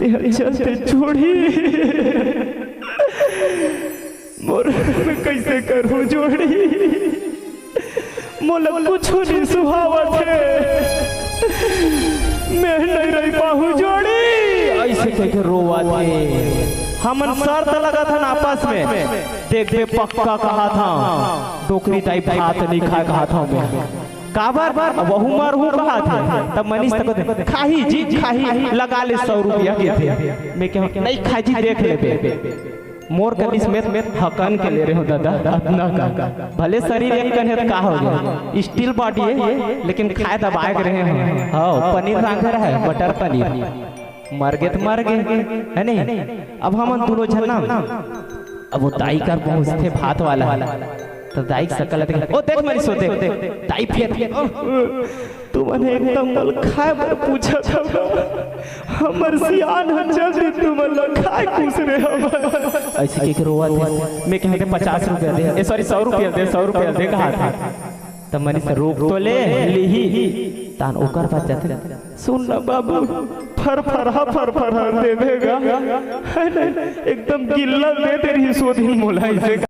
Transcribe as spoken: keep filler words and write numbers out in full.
चलते छोड़ी। मोर मैं कइसे करहूँ जोड़ी, मोला कुछु नइ सुहावत हे, मैं नइ रहि पाहूँ जोड़ी। अइसे कहिके रोवत हे। हमन शर्त लगाथन आपस में, देखबे पक्का कहत हँव, डोकरी दाई भात नइ खाय कहत हँव मैं। काबर? अब वहू मरहूँ कहत हे। तब मनीष तक खाही जी, खाही, लगा ले सौ रुपया कहिथे। मैं कहँव, नइ खाय जी, देख लेबे। मोर कनिस में हकन के ले रहेंव दादा, अतना का। भले शरीर एक कन हे त का हो गे, steel body हे, लेकिन खाय दबाय के रहेंव। हव, पनीर रांधे रहय, मटर पनीर। मर गे त मर गे, हे नहीं? अब हमन दूनों झन ना, अब वो दाई कर पहुँचथे भात वाला, त दाई के सकल देख, ओ देख मनीष, ओ देख, दाई फेर, ओ, तुमन एकदम मोला खाय बर पूछत हव। हमर सियान ह चल दे, तुमन ला खाय खुसरे हवय। अइसे कहिके रोवत हे। मैं कहँव पचास रुपया दे, ए, sorry, सौ रुपया दे, सौ रुपया दे, कहत हे। त मनीष रोक तो ले, लिही। ताहन ओकर पास जाथे। सुन ना बाबू, फरफरहा, फरफरहा देबे गा। हे नहीं? एकदम गिल्ला दे दे रहिस ओ दिन मोला अइसे।